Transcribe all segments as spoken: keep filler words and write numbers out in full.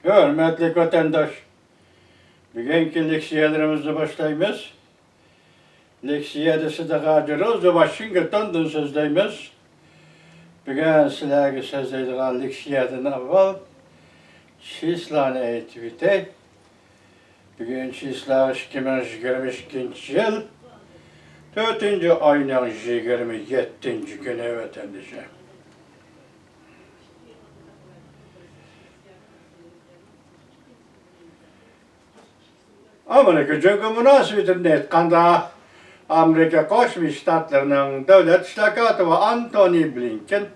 ھۆرمەتلىك ۋەتەنداش، بۈگۈنكى لېكسىيەلىرىمىزنى باشلايمىز. لېكسىيەدە سىدىق ھاجى روزا ۋاشىنگتوندىن سۆزلەيمىز. بۈگۈن سىلەرگە سۆزلەيدىغان لېكسىيەدىن ئاۋۋال چىسلانى ئېيتىپ ئۆتەي. بۈگۈن چىسلا ئىككى مىڭ يىگىرمە ئىككىنچى يىل تۆتىنچى ئاينىڭ يىگىرمە يەتتىنچى كۈنى، ۋەتەندىشى. ئامېرىكا جۇڭگو مۇناسىۋىتىدىن ئېيتقاندا، ئامېرىكا قوشما شتاتلىرىنىڭ دۆلەت ئىشلار كاتىپى ئانتونى بلىنكېن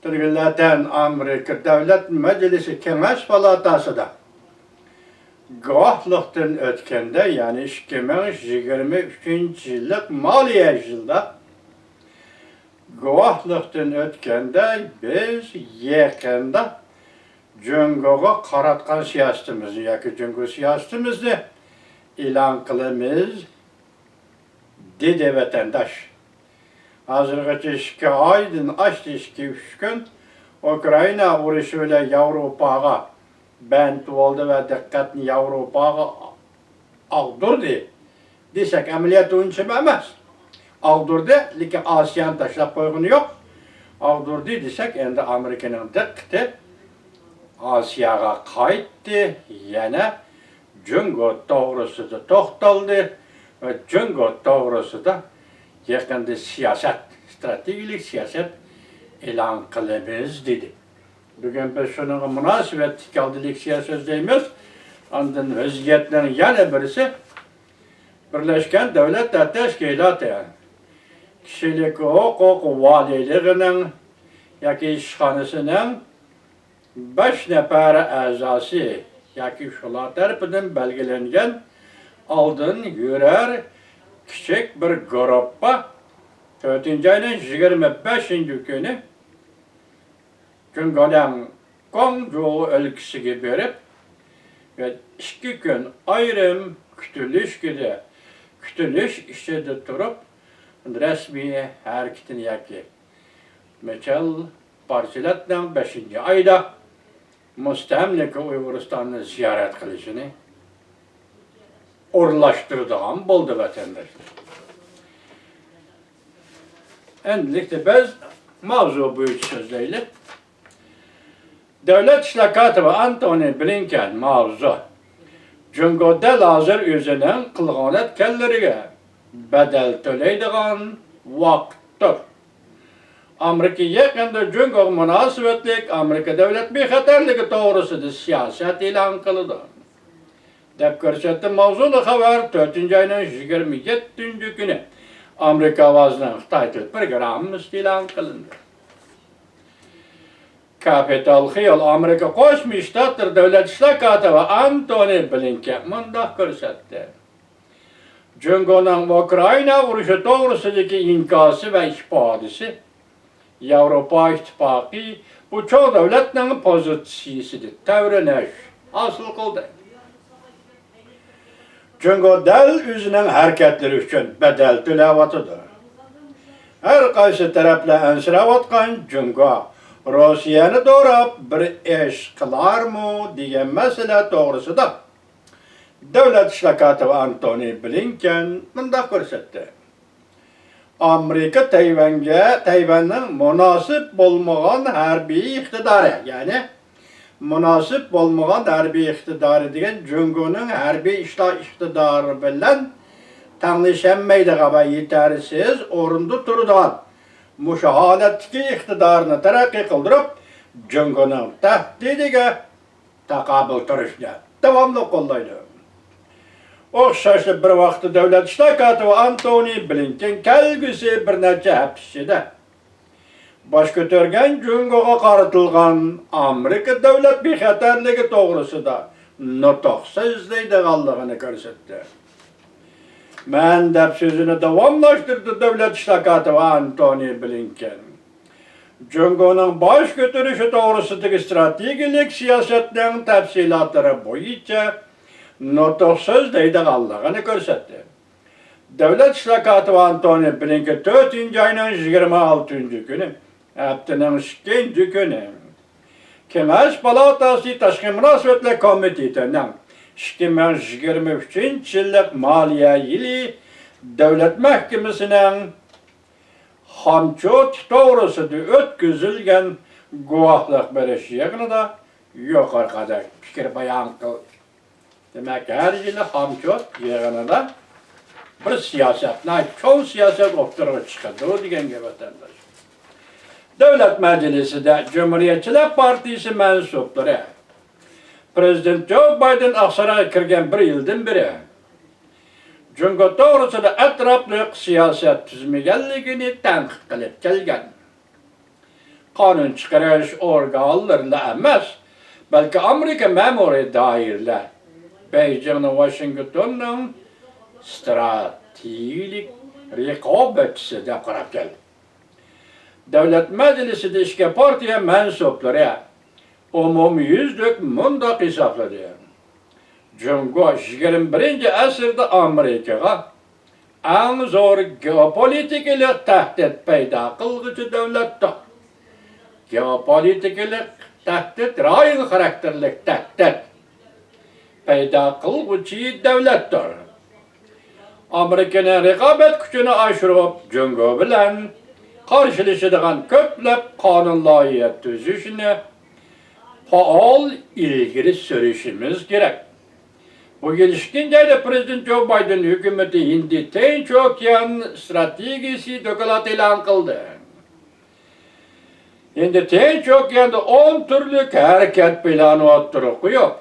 تۈنۈگۈن لاتەن ئامېرىكا دۆلەت مەجلىسى كېڭەش پالاتاسىدا گۇۋاھلىقتىن ئۆتكەندە، يەنى ئىككى مىڭ يىگىرمە ئۈچىنچى يىللىق مالىيە يىلىدا گۇۋاھلىقتىن ئۆتكەندە، بىز يېقىندا جۇڭگوغا قاراتقان سىياسىتىمىزنى ياكى جۇڭگو سىياسىتىمىزنى ئېلان قىلىمىز، دېدى ۋەتەنداش. ھازىرغىچە ئىككى ئايدىن ئاشتى، ئىككى، ئۈچ كۈن ئۇكرائىنا ئۇرۇشى بىلەن ياۋروپاغا بەند بولدى ۋە دىققەتنى ياۋروپاغا ئاغدۇردى دېسەك، ئەمەلىيەتتە ئۇنچىمۇ ئەمەس. ئاغدۇردى، لېكىن ئاسىيانى تاشلاپ قويغىنى يوق. ئاغدۇردى دېسەك، ئەمدى ئامېرىكىنىڭ دىققىتى ئاسىياغا قايتتى، يەنە جۇڭگو توغرىسىدا توختالدى ۋە جۇڭگو توغرىسىدا يېقىندا سىياسەت، ئىستراتېگىيەلىك سىياسەت ئېلان قىلىمىز، دېدى. بۈگۈن بىز شۇنىڭغا مۇناسىۋەتلىك ھالدا لېكسىيە سۆزلەيمىز. ئاندىن ۋەزىيەتنىڭ يەنە بىرسى، بىرلەشكەن دۆلەتلەر تەشكىلاتى كىشىلىك ھوقۇق ۋالىيلىقىنىڭ ياكى ئىشخانىسىنىڭ بەش نەپەر ئەزاسى ياكى شۇلار تەرىپىدىن بەلگىلەنگەن ئالدىن يۈرەر كىچىك بىر گۇرۇپپا تۆتىنچى ئاينىڭ يىگىرمە بەشىنچى كۈنى جۇڭگونىڭ گۇاڭجۇ ئۆلكىسىگە بېرىپ، ئىككى كۈن ئايرىم كۈتۈلۈشكىدە، كۈتۈلۈش ئىچىدە تۇرۇپ، رەسمىي ھەرىكىتىنى ياكى مىچېل باشچىلىقىنىڭ بەشىنچى ئايدا مۇستەملىكە ئۇيغۇرىستاننى زىيارەت قىلىشىنى ئورۇنلاشتۇرىدىغان بولدى، ۋەتەنداشلار. ئەمدىلىكتە بىز ماۋزۇ بويىچە سۆزلەيلى. دۆلەت ئىشلار كاتىپى ئانتونى بلىنكېن، ماۋزۇ: جۇڭگو دەل ھازىر ئۆزىنىڭ قىلغان-ئەتكەنلىرىگە بەدەل تۆلەيدىغان ۋاقىتتۇر. ئامېرىكا يېقىندا جۇڭگوغا مۇناسىۋەتلىك ئامېرىكا دۆلەت بىخەتەرلىكى توغرىسىدا سىياسەت ئېلان قىلىدۇ، دەپ كۆرسەتتى. ماۋزۇلۇق خەۋەر تۆتىنچى ئاينىڭ يىگىرمە يەتتىنچى كۈنى ئامېرىكا ئاۋازىنىڭ خىتاي تىل پروگراممىسىدا ئېلان قىلىندى. كاپىتال خىيال، ئامېرىكا قوشما شتاتلىرى دۆلەت ئىشلار كاتىپى ئانتونى بلىنكېن مۇنداق كۆرسەتتى: جۇڭگونىڭ ئۇكرائىنا ئۇرۇشى توغرىسىدىكى ئىنكاسى ۋە ئىپادىسى ياۋروپا ئىتتىپاقى بۇ چوڭ دۆلەتنىڭ پوزىتسىيىسىدە تەۋرىنىش ھاسىل قىلدى. جۇڭگو دەل ئۆزىنىڭ ھەرىكەتلىرى ئۈچۈن بەدەل تۆلەۋاتىدۇ. ھەر قايسى تەرەپلەر ئەنسىرەۋاتقان جۇڭگو روسىيەنى دوراپ بىر ئىش قىلارمۇ دېگەن مەسىلە توغرىسىدا دۆلەت ئىشلار كاتىپى ئانتونى بلىنكېن مۇنداق كۆرسەتتى: ئامېرىكا تەيۋەنگە، تەيۋەننىڭ مۇناسىپ بولمىغان ھەربىي ئىقتىدارى، يەنى مۇناسىپ بولمىغان ھەربىي ئىقتىدارى دېگەن جۇڭگونىڭ ھەربىي ئىشلار ئىقتىدارى بىلەن تەڭلىشەلمەيدىغان ۋە يېتەرسىز ئورۇندا تۇرىدىغان مۇشۇ ھالەتتىكى ئىقتىدارىنى تەرەققىي قىلدۇرۇپ، جۇڭگونىڭ تەھدىتىگە تاقابىل تۇرۇشنى داۋاملىق قوللايدۇ. ئوخشاشلا بىر ۋاقىتتا دۆلەت ئىشلار كاتىپى ئانتونى بلىنكېن كەلگۈسى بىر نەچچە ھەپتە ئىچىدە باش كۆتۈرگەن جۇڭگوغا قارىتىلغان ئامېرىكا دۆلەت بىخەتەرلىكى توغرىسىدا نۇتۇق سۆزلەيدىغانلىقىنى كۆرسەتتى. مەن دەپ سۆزىنى داۋاملاشتۇردى دۆلەت ئىشلار كاتىپى ئانتونى بلىنكېن جۇڭگونىڭ باش كۆتۈرۈشى توغرىسىدىكى ئىستراتېگىيەلىك سىياسەتنىڭ تەپسىلاتلىرى بويىچە نۇتۇق سۆزلەيدىغانلىقىنى كۆرسەتتى. دۆلەت ئىشلار كاتىپى ئانتونى بلىنكېن تۆتىنچى ئاينىڭ يىگىرمە ئالتىنچى كۈنى، ھەپتىنىڭ ئىككىنچى كۈنى، كېڭەش پالاتاسى تاشقى مۇناسىۋەتلەر كومىتېتىنىڭ ئىككى مىڭ يىگىرمە ئۈچىنچى يىللىق مالىيە يىلى دۆلەت مەھكىمىسىنىڭ خامچوت توغرىسىدا ئۆتكۈزۈلگەن گۇۋاھلىق بېرىش يىغىنىدا يۇقىرىقىدەك پىكىر بايان قىلدى. دېمەك، ھەر يىلى خامچوت يىغىنىدا بىر سىياسەت، ناھايىتى چوڭ سىياسەت ئوتتۇرىغا چىقىدۇ دېگەن گەپ، ۋەتەنداش. دۆلەت مەجلىسىدە جۇمھۇرىيەتچىلەر پارتىيىسى مەنسۇپلىرى پىرېزىدېنت جو بايدېن ئاقسارايغا كىرگەن بىر يىلدىن بېرى جۇڭگو توغرىسىدا ئەتراپلىق سىياسەت تۈزمىگەنلىكىنى تەنقىد قىلىپ كەلگەن. قانۇن چىقىرىش ئورگانلىرىلا ئەمەس، بەلكى ئامېرىكا مەمۇرىي دائىرىلەر بېيجىڭنىڭ ۋاشىنگتوننىڭ ستراتېگىيەلىك رىقابەتچىسى دەپ قاراپ كەلدى. دۆلەت مەجلىسىدە ئىككى پارتىيە مەنسۇپلىرى ئومۇميۈزلۈك مۇنداق ھېسابلىدى: جۇڭگو يىگىرمە بىرىنچى ئەسىردە ئامېرىكىغا ئەڭ زور گېئوپولىتىكىلىق تەھدىت پەيدا قىلغۇچى دۆلەتتۇر. گېئوپولىتىكىلىق تەھدىت، رايون خاراكتېرلىك تەھدىت پەيدا قىلغۇچى دۆلەتتۇر. ئامېرىكىنىڭ رىقابەت كۈچىنى ئاشۇرۇپ، جۇڭگو بىلەن قارشىلىشىدىغان كۆپلەپ قانۇن لايىھە تۈزۈشنى پائال ئىلگىرى سۈرۈشىمىز كېرەك. بۇ يىل ئىككىنچى ئايدا پىرېزىدېنت جو بايدېن ھۆكۈمىتى ھىندى تىنچ ئوكيان ستراتېگىيىسى دوكلاتى ئېلان قىلدى. ھىندى تىنچ ئوكياندا ئون تۈرلۈك ھەرىكەت پىلانى ئوتتۇرىغا قويۇپ،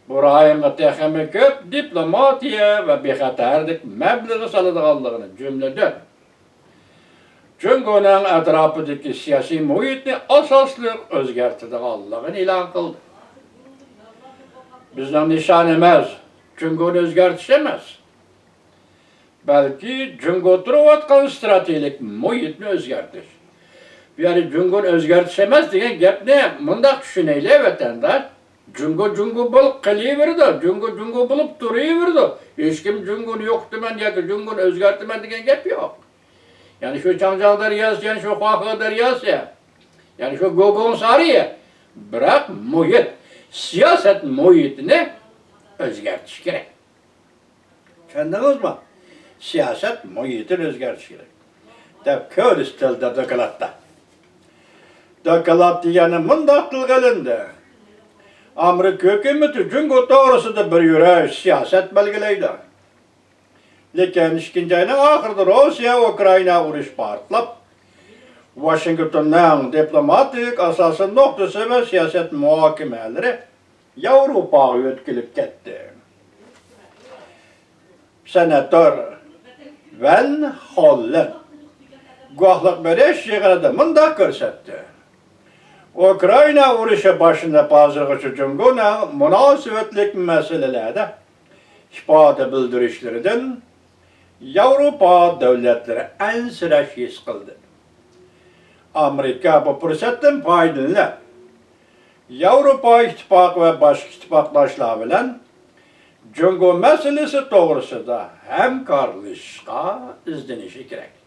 بۇ رايونغا تېخىمۇ كۆپ دىپلوماتىيە ۋە بىخەتەرلىك مەبلىغى سالىدىغانلىقىنى، جۈملىدىن جۇڭگونىڭ ئەتراپىدىكى سىياسىي مۇھىتنى ئاساسلىق ئۆزگەرتىدىغانلىقىنى ئېلان قىلدى. بىزنىڭ نىشانىمىز جۇڭگونى ئۆزگەرتىش ئەمەس، بەلكى جۇڭگو تۇرۇۋاتقان ستراتېگىيەلىك مۇھىتنى ئۆزگەرتىش. بۇ يەردە جۇڭگونى ئۆزگەرتىش ئەمەس دېگەن گەپنى مۇنداق چۈشىنەيلى، ۋەتەنداش. جۇڭگو جۇڭگو بولۇپ قېلىۋېرىدۇ، جۇڭگو جۇڭگو بولۇپ تۇرۇۋېرىدۇ. ھېچكىم جۇڭگونى يوقىتىمەن ياكى جۇڭگونى ئۆزگەرتىمەن دېگەن گەپ يوق. يەنى شۇ چاڭجياڭ دەرياسى، يەنى شۇ خۇاخې دەرياسى، يەنى شۇ گوگۇڭ سارىيى. بىراق مۇھىت، سىياسەت مۇھىتىنى ئۆزگەرتىش كېرەك. چۈشەندىڭىزمۇ؟ سىياسەت مۇھىتىنى ئۆزگەرتىش كېرەك، دەپ كۆرسىتىلدى دوكلاتتا. دوكلاتتا يەنە مۇنداق تىلغا ئېلىندى: ئامېرىكا ھۆكۈمىتى جۇڭگو توغرىسىدا بىر يۈرۈش سىياسەت بەلگىلەيدۇ. لېكىن ئىككىنچى ئاينىڭ ئاخىرىدا روسىيە ئۇكرائىنا ئۇرۇشى پارتلاپ، ۋاشىنگتوننىڭ دىپلوماتىك ئاساسىي نۇقتىسى ۋە سىياسەت مۇھاكىمىلىرى ياۋروپاغا يۆتكىلىپ كەتتى. سېناتور ۋان خوللېن گۇۋاھلىق بېرىش يىغىنىدا مۇنداق كۆرسەتتى: ئۇكرائىنا ئۇرۇشى باشلىنىپ ھازىرغىچە جۇڭگونىڭ مۇناسىۋەتلىك مەسىلىلەردە ئىپادە بىلدۈرۈشلىرىدىن ياۋروپا دۆلەتلىرى ئەنسىرەش ھېس قىلدى. ئامېرىكا بۇ پۇرسەتتىن پايدىلىنىپ، ياۋروپا ئىتتىپاقى ۋە باشقا ئىتتىپاقداشلار بىلەن جۇڭگو مەسىلىسى توغرىسىدا ھەمكارلىشىشقا ئىزدىنىشى كېرەك.